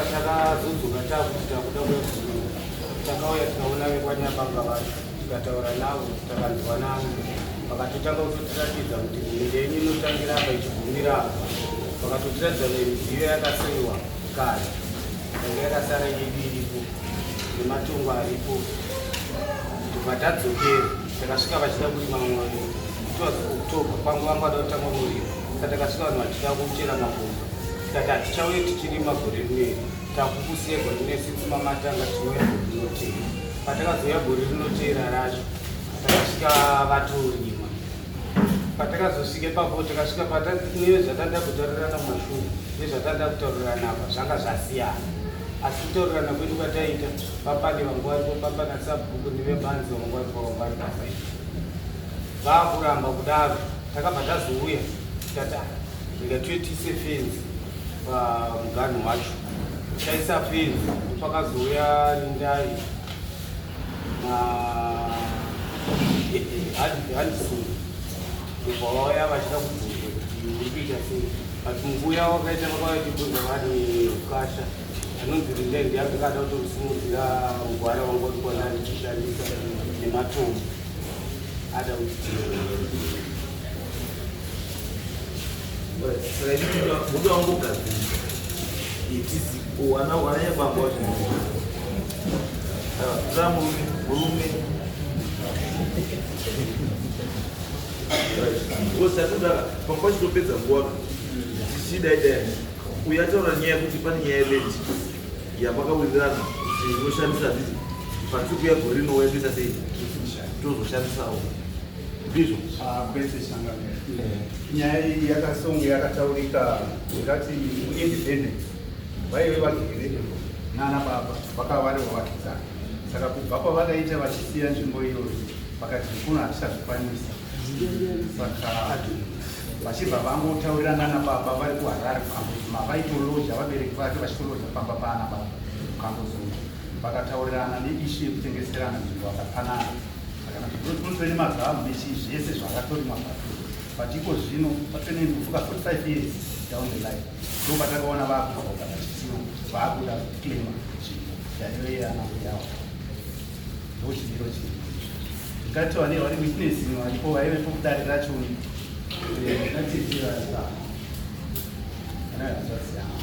Patakazodzoka takuti takuda kuya kuzungu, takauya tikaona vekwaNyabanga vacho, tikataura navo, takanzwanana. Vakatotanga kutotiratidza kuti minda yenyu inotangira apa ichigumira apa. Vakatotiratidza nemidziyo yakasiiwa kare yanga yakasara yedu iripo nematongo aripo. Tobva tadzokera, takasvika vachida kurima mumwe it was October, kwangu vanga vada kutanga kurima. Saka takasvika vanhu vachida kuchera makomba, tikati hatichauye tichirima gore rineri, takukusiya gore rineri since mamatanga, tinouya gore rinoteera. Patakazouya gore rinoteera racho, takasvika vatorima. Patakazosvika ipapo, takasvika nezvatanda kutaurirana kumashure nezvatanda kutaurirana apa zvanga zvasiyana, asi kutaurirana kwedu kwataita papane vangu varipo papa nasabhuku nevebanzi vangu varipo, vangu vari pasaidi vakuramba kudaro. Takabva tazouya tikati, "Ah, rega tuye tiise fenzi pamuganhu wacho." Taisa fenzi, pakazouya Rindai na Handison, ndobva vauya vachida kubvunza kuti uri kuita sei, but mukuuya wakaita vakauya chibvunza vari ukasha. Anonzi Rindai ndiye akada kutomusimudzira mugwara wanga uri kuona ndichishandisa nematombo ada kuti Saka muda wangogadzirisa itizi wana wana bambo wacho za murume murume osatodaka pamba chitopedza nguva tichidai dai. Uyu ataura nyaya yekuti pane nyaya yeland yamakawirirana kuti inoshandisa, handiti? Patiri kuya gore rinouya toita sei? Tozoshandisawo, ndizvo? Ah, kwete changamire. Nyaya iyi yakasonge yakataurika, ndingati muindependence vaive vagere nana baba vakava vari vavakidzani. Saka kubva kwavakaita vachisiya nzvimbo iyoyo, vakati kuno hatichazvikwanisa. Saka vachibva vangotaurirana nababa vari kuHarare kuKambuzuma, vaitoloja vabereki vake vachitoloja pamba paana baba kuKambuzuma. Vakataurirana neissue yekutengeserana nzvimbo, vakapanana. Saka kunotove nemagamu nechii zvese zvakatorimwa zvato, but iko zvino patove nekufuka 45 years down the line, ndo patakaona vakudzoka vachitiwo vakuda kuclaima nzvimbo yaive yana yavo. Ndo chimiro chiri ngati vane vari witness varipo vaivepo kudare racho natete vari ana hanzvadzi yangu,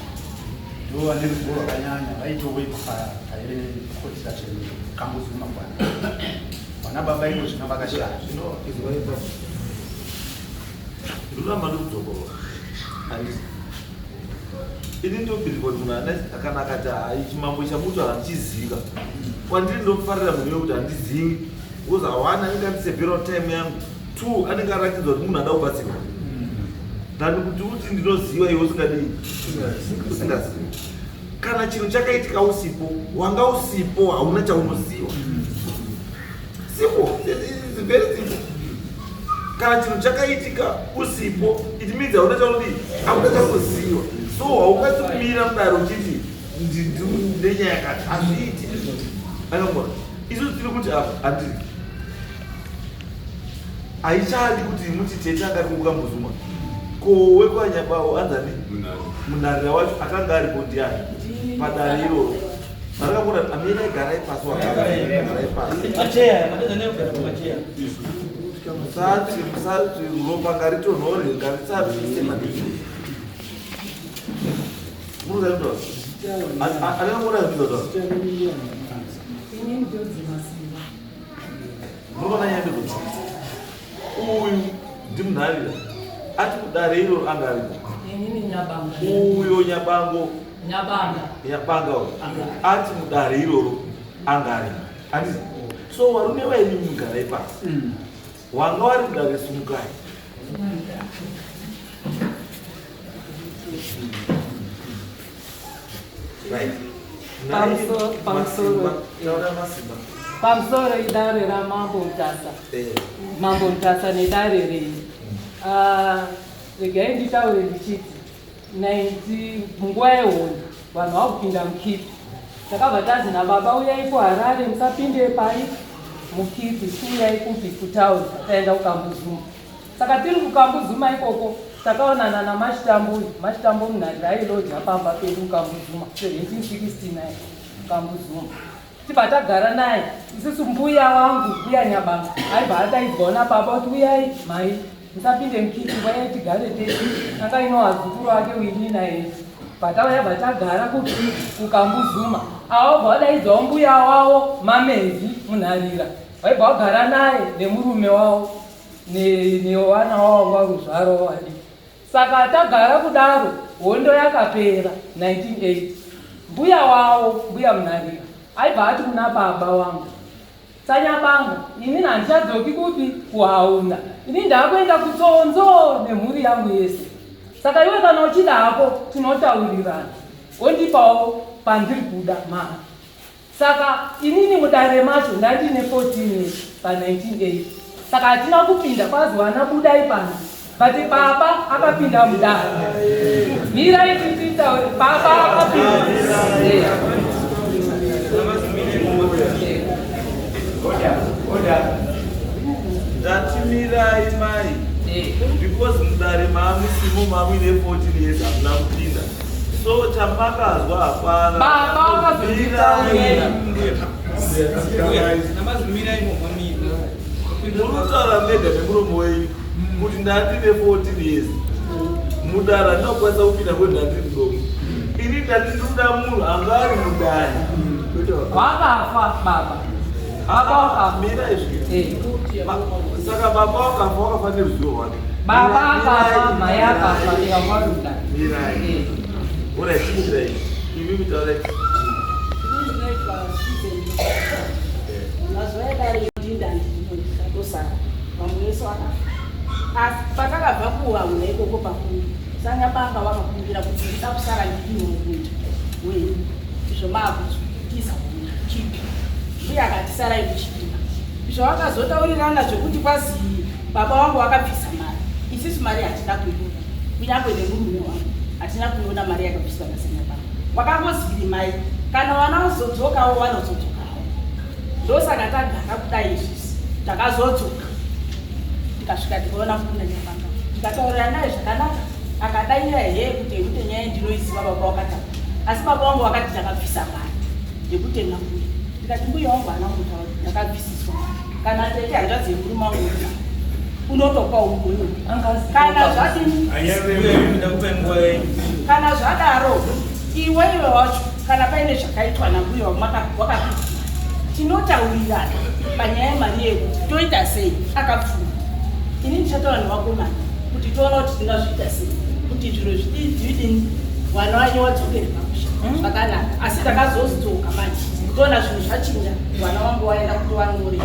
ndo vane ruzivo rwakanyanya, vaitowepo paive nekoti racho Kambuzuma kwana vana baba. Iko zvino vakashaya. Zvino izwaipa, ndinoramba ndikudzokorora, handisi ini ndobhilivha kuti munhu kana akati, "Hai, chimambo chamuto handichiziva," kwandiri ndokufarira munhu wekuti handizivi, because hawana anenge andisevherawo time yangu. Two, anenge arakidza kuti munhu ada kubatsirwa than kuti uti ndinoziva iwe usingadii, usingazivi. Kana chinhu chakaitika usipo, wanga usipo, hauna chaunoziva. Simple. It's very simple. Kana chinhu chakaitika usipo, it means hauna chaunodii, hauna chaunoziva. So haukwanisi kumira mudare uchiti nenyaya yakati. Hazviiti. Akangona isusu tiri kuti apa handiri haichadi kuti muti tete angari kuKambuzuma, ko wekwaNyabawo anzani munharira wacho akanga aripo ndiani padare iroro? Marakakona, amirai, garai pasi, wagarai pasi. Macheya, matadza nekugara pamacheya. Musati musati ropa ngaritonhore, ngarisapise maningi. Munoziva anangona zvizvozvo. Inini ndodzi Masimba. Munoona nyaya ndezvoti uyu ndimunharira ati kudare iroro anga ariko. Inini Nyabanga. Uyo Nyabango. Nyabanga. Nyabanga uyo ati mudare iroro anga ariko, handiti? So varume vaini, mugarai pasi. Wanga wari mudare, sumukai. Right. Pamusoro. Taura, Masimba. Pamusoro idare raMambo Mutasa. Mambo Mutasa nedare renyu. Ah, regai nditaure ndichiti 90 munguva yehondo vanhu vakupinda mukipi. Takabva tazi nababa, "Uyai kuHarare, musapinde pai mukipi, chiuyai kupi, kutauni." Taenda kuKambuzuma. Saka tiri kuKambuzuma ikoko. Takaonana naMachitambo uyu, Machitambo Munharira ailoja pamba pedu Kambuzuma 1769 Kambuzuma. Tibva tagara naye isusu mbuya wangu mbuya Nyabanga aibva adaidzwawo nababa kuti uyai mhai musapinde mukichi uyai tigare tese anga ino vazukuru ake uini naye patauya bva tagara kupi kuKambuzuma avo bva vadaidzwawo mbuya wavo Mamenzi Munharira vaibva vagara naye nemurume wavo nevana wavo varuzvaro vadiki Saka tagara kudaro hondo yakapera 1980 mbuya wavo mbuya Munharira aibva ati kuna baba wangu Sanyabanga inini handichadzoki kupi kuhauna ini ndakuenda kutsonzo nemhuri yangu yese saka iwe kana uchida hako tinotaurirana wondipawo pandiri kuda mari Saka inini mudare macho ndandine 14 years pa 1980 saka hatina kupinda kwazi wana budai panze but baba akapinda mudare mirai tititaure baba akapinda. Ndati mirai mai because mudare maamusimo mamuine 14 years hamuna kupinda. So chamakazwa hapana. Baba wakazonditaurira. Munotaura mega nemuromo wenyu kuti ndandine 14 years. Mudara ndinokwanisa kupinda kwe ndandiri mudoko. Ini ndati ndinoda munhu anga ari mudare. Wakafa baba. Baba wakafa. Mira izvi. Saka baba wakafa wakafa neruzivo rwake. Baba akafa, mai akafa, ikangwarunda. Mirai. Ora chimirai. Imi mitaura. Mazuva edare ndinda ndinotosara vamwe vese vakafa. Asi patakabva kuhauna ikoko pakuru sanyabanga vakakumbira kuti ndida kusara ndiri mukunda wenyu izvo maakutiza chipi mbuya akati sarai kuchipima izvo vakazotaurirana zvekuti kwazi baba vangu vakabvisa mari isisu mari hatina kuiona kunyange nemurume wangu hatina kuiona mari yakabviswa nasanyabanga wakangoziviri mai kana vana vazodzokawo vanozodzokawo ndosaka tagara kudai izvisi takazodzoka tikasvika tikaona mukunda nyabanga tikataurirana naye zvakanaka akadaira hee kuti yekuti nyaya ndinoiziva baba wakataura asi baba vangu vakati ndakabvisa mari yekutenga mbuya ndikati mbuya wangu haana kumbotaura kuti ndakabvisiswa kana tete hanzvadzi yemurume wangu unotopa umboyo kana zvadini kana zvadaro iwe iwe wacho kana paine zvakaitwa nambuya wakapikira tinotaurirana panyaya yemari yekuti toita sei akapfuma ini ndichataura nevakomana kuti toona kuti tingazviita sei kuti zviro zvidini vana vanye wadzokere pamusha zvakanaka asi takazodzoka manje toona zvinhu zvachinja vana vangu vaenda kuti vanorima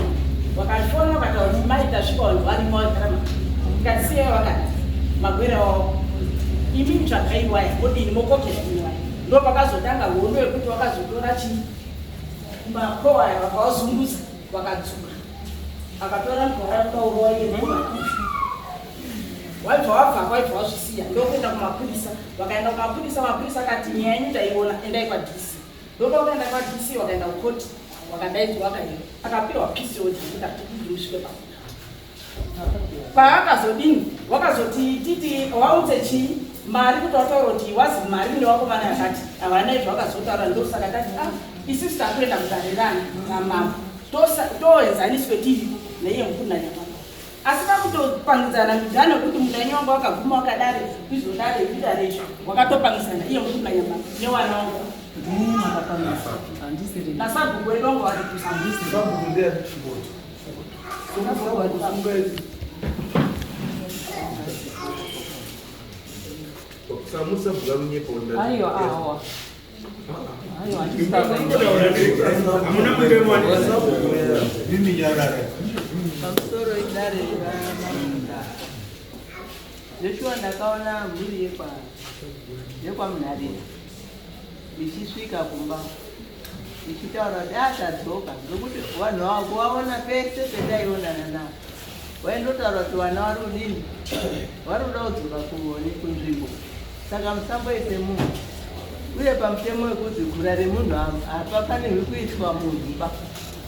vakafona vakataura kuti mai tasvika vanhu varimo vagara ndikati vakati magwere wavo imi tsvagai waya modini mokokera imi waya ndo pakazotanga hondo yekuti vakazotora chii makowa aya vakawazunguza vakadzura akatora mugwara rukaurwa iye waibva wabva waibva wazvisiya ndokuenda kumapurisa vakaenda kumapurisa mapurisa akati nyaya yenyu taiona endai kwaDC ndopakaenda kwaDC wakaenda kukoti wakadaidzwa akaenda akapiwa peace order yekuti hatikudi musvike pakuda paakazodini wakazoti titi waunze chii mari kuti wataura kuti wazi mari newakomana yakati havana izvo wakazotaura ndosaka tati ah isusu takuenda mudare rani namambo toenzaniswe tiripo naiye mukunda nyamambo asi vakutopangidzana midhano yekuti munhu wanga wakaguma wakadare izodare idare izvo wakatopangidzana iye mukunda nyamambo newana wangu nasabhuku wedu wanga warikusa Sabhuku ndiye chiboti. Kusunga izvi. Samusa bhuka runyepa Aiwa, awa. Aiwa, handisitaura. Hamuna mutemo. Mimi nyarara. Pamusoro idare ramamunda Joshua, ndakaona mhuri yekwaMunharira ichisvika kumba ichitaura kuti atadzoka nokuti vanhu ava kuvaona pese petaionana navo vaindotaura kuti vana vari kudini vari kuda kudzoka kuone kunzvimbo saka musamboise munhu uye pamutemo wekuzi gura remunhu hapafanirwi kuiswa munhu pa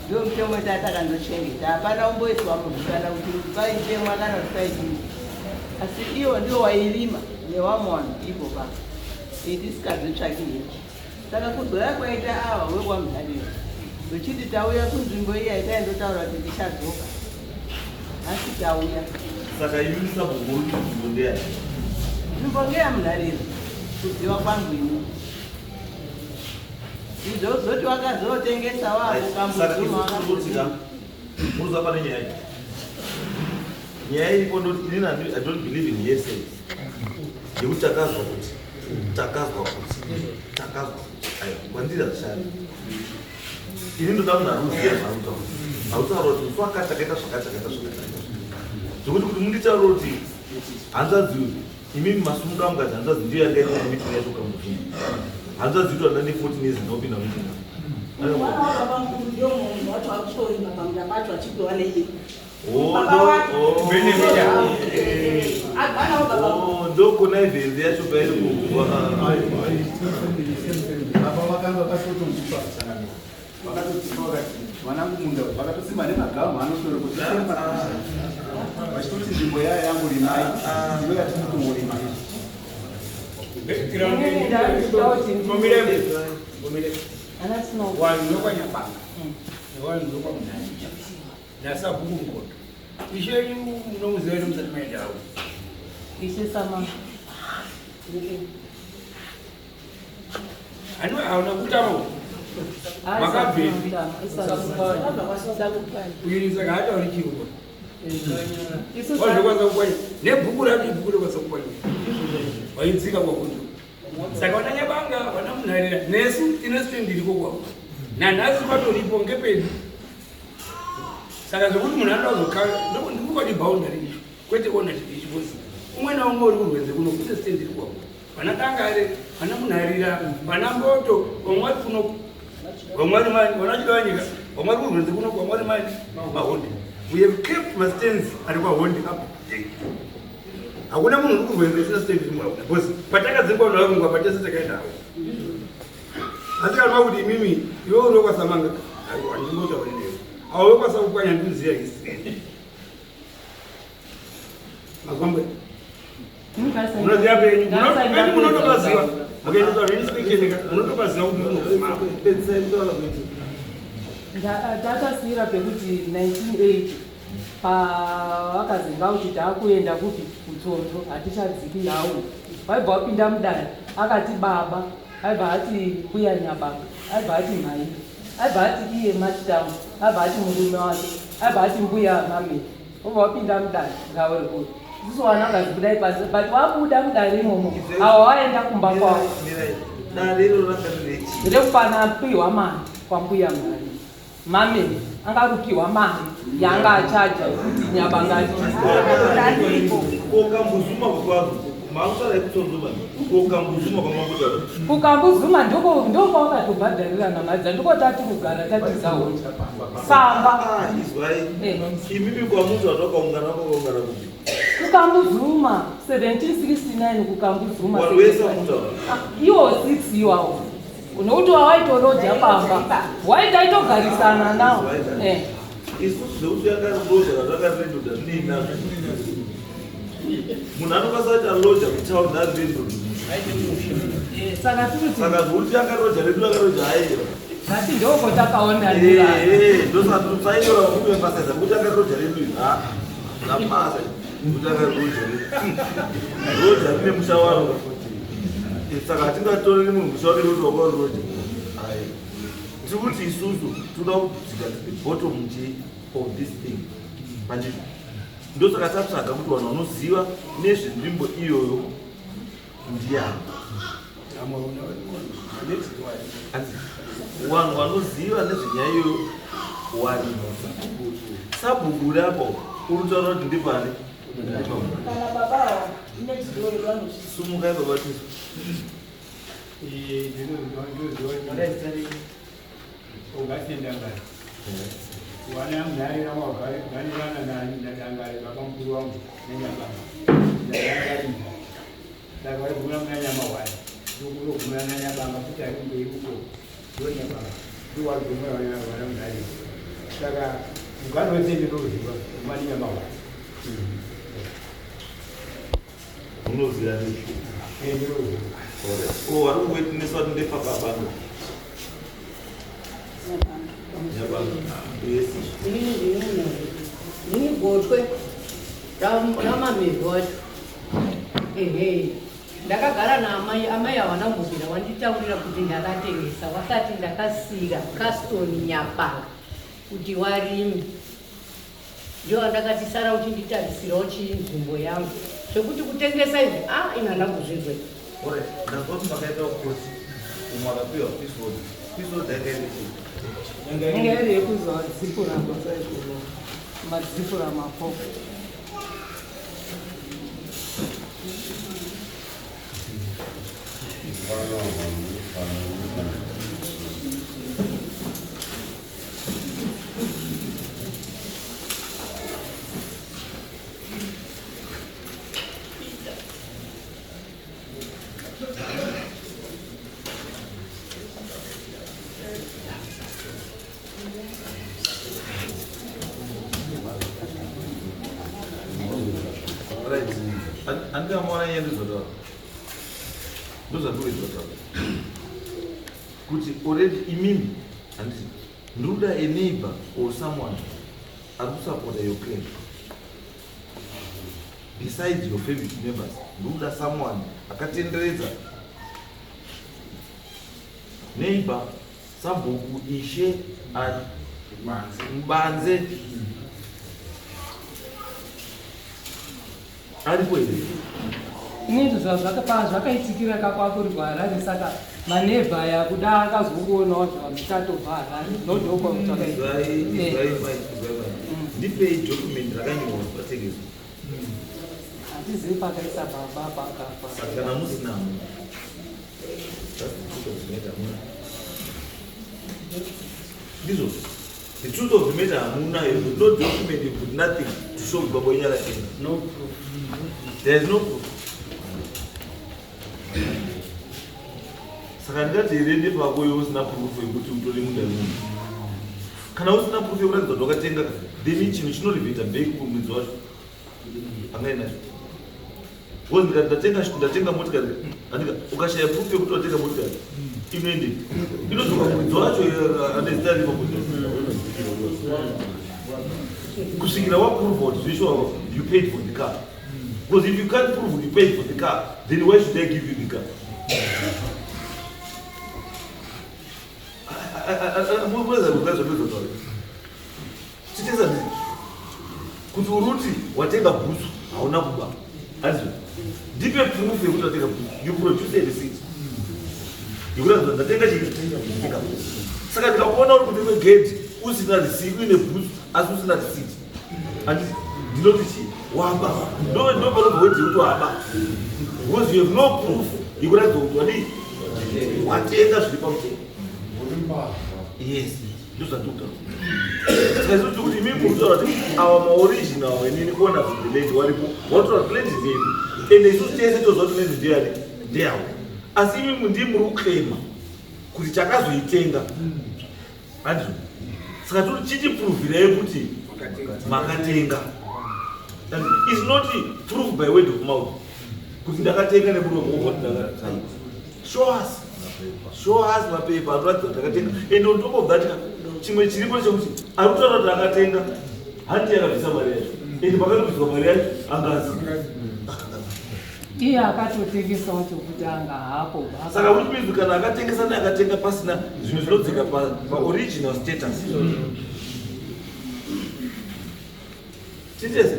ndiwo mutemo wetatakandochengeta hapana kumboiswa munhu kana kuti paitemwa kana kuti paidini. Asi iwo ndiwo wairima nevamwe vanhu ipo pa itisikazvitsvaki hedu. Saka kuzouya kwaita ava wekwaMunharira vechiti tauya kunzvimbo iya itaindotaura kuti tichadzoka, asi tauya. Saka imi sabhuku muri kuti nzvimbo ndeyani? Nzvimbo ngeyaMunharira kuziva kwangu ini. Izvozoti wakazotengesa wakukambudzuma wakazodii? Munoziva pane nyaya iyi. Nyaya iripo ndoti inini I don't believe in hearsays. Yekuti takazwa kuti takazwa kuti takazwa kuti aiwa kwandiri hazvishandi. Ini ndoda munhu anoziva zvaanotaura. Arikutaura kuti musi wakati takaita zvakati takaita zvakati. Zvekuti kuti munditaura kuti hanzvadzi imimi masumuka mukati hanzvadzi ndiyo yanga iri meeting yacho kamuzvini. Hanzvadzi ito ndane 14 years ndinopinda meeting. Mwana wababa mukuru ndio munhu wacho akutorima pamunda pacho achipiwa neiye. Ndokona ivhenzi yacho pairi kubva. Baba vakanga vakatotonzipa kusanganira, vakatotipa vakati mwanangu munda vakatosima nemagamu anotore kuti vachitoti nzvimbo yaya yangu rimai, ndiyo yatinotomorima izvi. Inini ndakuda kuti Vanhu vekwanyabanga nevanhu vekwamunharira nasabhuku Mukoto, ishe munomuziva here musati maendawo? Ishe Sama. Hani hauna kutama makabvepi? Uyu saka haatauri chirungu. Wazvekwanisa kukwanya nebhuku racho, ibhuku rekwanisa kukwanya waidzika kwakuti saka vana Nyabanga, vana Munharira nesu tine stand iriko kwako nanhasi patoripo ngepedu. Saka zvekuti munhu anoda kuzokara ndikukwati boundary issue, kwete ownership issue, because umwe naumwe uri kurwenze kuno kune stand iri kwako. Vana Dangare, vana Munharira, vana Mboto, vamwe vari kuno, vamwe vari mani, vana Chidawanyika, vamwe vari kurwenze kuno, vamwe vari mani Mahonde. We have kept mastands ari kwaHonde up to date. Hakuna munhu uri kurwenze usina stand iri mwauna, because patakadzingwa navarungu apa tese takaendawo. Asi kana makuti imimi iwe uri wekwaSamanga, aiwa, handimbotauri newe. Avo wekwaSakukwanya ndinoziva history. Mazwambwe munoziva penyu, penyu munotopaziva, mukaendeswa reinspection munotopaziva kuti munoguma. Pedzisai kutaura kuti Takasiyira pekuti 1980 pavakazinga kuti taakuenda kupi, kuTsondo, hatichadziki hau. Vaibva vapinda mudare, akati baba aibva ati mbuya Nyabanga, aibva ati mhai, aibva ati iye Machitown, aibva ati murume wake, aibva ati mbuya mame. Obva wapinda mudare ngauri kuri isusu vana vakazi budai pasi, but wabuda mudare imomo awa waenda kumba kwavo. Dare iro ranga rirechi? Rekupana piwa mari kwambuya mari mame angarupiwa mari yanga achaja yekuti Nyabanga. Kokambuzuma kwazvo makusara ekuTsonzoma, kokambuzuma kwamakuta? Kukambuzuma ndokwakatobhadharirana mari, ndiko tati kugara tatiza hondi samba. Ah, izwai. Imimi kwamuti vanhu vakaungana, vakaungana kupi? Kukambuzuma 1769, kukambuzuma. Vanhu vese vamutaura? Ah, iwo 6 iwawo, nokuti wawaitoroja pamba waitaitogarisana nawo. Isusu zvekuti yakariroja kana zvakarirendoda zvinei nazvo. Munhu anokwanisa kuita loja kutauni ari landlord. Saka tiri Saka zvokuti yakaroja redu akaroja, aiwa. Ngati ndoko takaondanira. Ndosaka tsainyora kuemphasiza kuti akaroja redu iri, ha, napasa kuti akaroja redu, roja rine musha waro. Saka hatingatoreri munhu musha wake nekuti wakaroja. Ai, tiri kuti isusu toda kudzika to the bottom chi of this thing pandii. Ndosaka tatsvaga kuti vanhu vanoziva nezvenzvimbo iyoyo ndiani. Vanhu vanoziva nezvenyaya iyoyo warimo. Sabhuku uri apo, uri kutaura kuti ndipani? Kana baba next door vanozvisiya. Sumukai baba tisu. Ndinoziva Augustine Dangare, wana Munharira, waganirana naDangare baba mukuru wangu neNyabanga ndadangari. Saka vaigumira muna Nyamahwani, ndokunogumira naNyabanga futi ari mberi uko, ndo Nyabanga ndowarigumira wana Munharira. Saka mugano wese ndinoziva umani Nyamahwani. Munoziva nei? Oh, vari kuwitnessa kuti ndepababa. Nyabanga. Yes. Inini ndini munhu. Ndini gotwe ramamevhi wacho. Ehe. Ndakagara naamai, amai havana kumbobvira wanditaurira kuti ndakatengesa. Wakati ndakasiira Caston Nyapanga kuti warime. Ndiyo andakati sara uchinditarisirawo chinzvimbo yangu. Zvekuti kutengesa izvi, ah, ini handina kuzvinzwa. Alright, ndazwa kuti makaita ukosi umwe akapiwa peace order. Peace order yanga iri chii? Yanga iri yekuzadzipura madzipura mapoko. Right. Andingamona nyaya ndizvotaura. Ndozvandinoitaura. Kuti already imimi handiti ndinoda a neighbor or someone ari kusapota your claim. Besides your family members, ndinoda someone akatenderedza neighbor, sabhuku, ishe, and mubanze aripo here? Inini zvakaitikira kakwakuri kuHarare saka manevha aya kuda akazongoonawo zvamuchatobva Harare nodokwa Ndipei document rakanyorwa patengeswa. Handizivi pakaisa baba pakafa. Saka kana musina hamuna. That's the truth of the matter hamuna. Ndizvo. The truth of the matter hamuna, you have no document, you put nothing to show kuti baba wenyu akatenga. No proof. There is no proof. Saka ndingati here ndepako iwe usina proof yekuti utore munda wemunhu. Kana usina proof yekuratidza kuti wakatenga, then chinhu chinorevheta back kumwedzi wacho. Angainacho. Because ndikati ndatenga motikari, andika ukashaya proof yekuti watenga motikari, inoende. Inodzoka kumwedzi wacho ane zita riri pakuti. Kusvikira waprove kuti zveshuwa you paid for the car. Because if you can't prove you paid for the car, then why should I give you the car? Chitesa ndii kuti uruti watenga bhutsu hauna kuba handizvo? Ndipe proof yekuti watenga bhutsu. You produce a receipt yekuratidza kuti ndatenga chii, ndatenga bhutsu. Saka ndikakuona uri kunze kwegedhi usina receipt, uine bhutsu asi usina receipt, handiti ndinoti chii? Waba. Ndo panobva wedzi yekuti waba, because you have no proof yekuratidza kuti wadii, watenga zviri pamutemo. Yes, ndozvatikuta. Saka isu tiri kuti imimi muri kutaura kuti awa maoriginal inini owners of the land waripo, watoura kuti land ndeyedu, ende isusu tese toziva kuti land ndeyani, ndeyavo, asi imimi ndii muri kuclaima kuti takazoitenga, handizvo? Saka tiri chichiprovhirai kuti makatenga. And it's not proof by word of mouth kuti ndakatenga nemuromo wobva kuti ndakatenga. Show us, show us mapepa anoratidza kuti takatenga. And on top of that, chimwe chiripo chekuti ari kutaura kuti akatenga handi yakabvisa mari yacho, and pakatobviswa mari yacho angazi. Iye akatotengesawo chokutanga hapo. Saka which means kana akatengesa neakatenga pasina zvinhu zvinodzika paoriginal status. Titese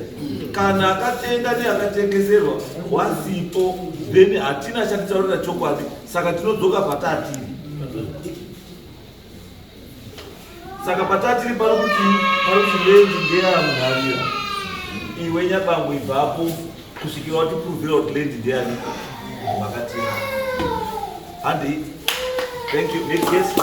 kana akatenga neakatengeserwa wasipo, then hatina chatitaurira chokwadi, saka tinodzoka patatiri. Saka patatiri pari kuti pari kuti land ndeyamunharira, iwe Nyabango ibvapo kusvikira watiprovhira kuti land ndeyani, makatenga. Handi, thank you. Next case.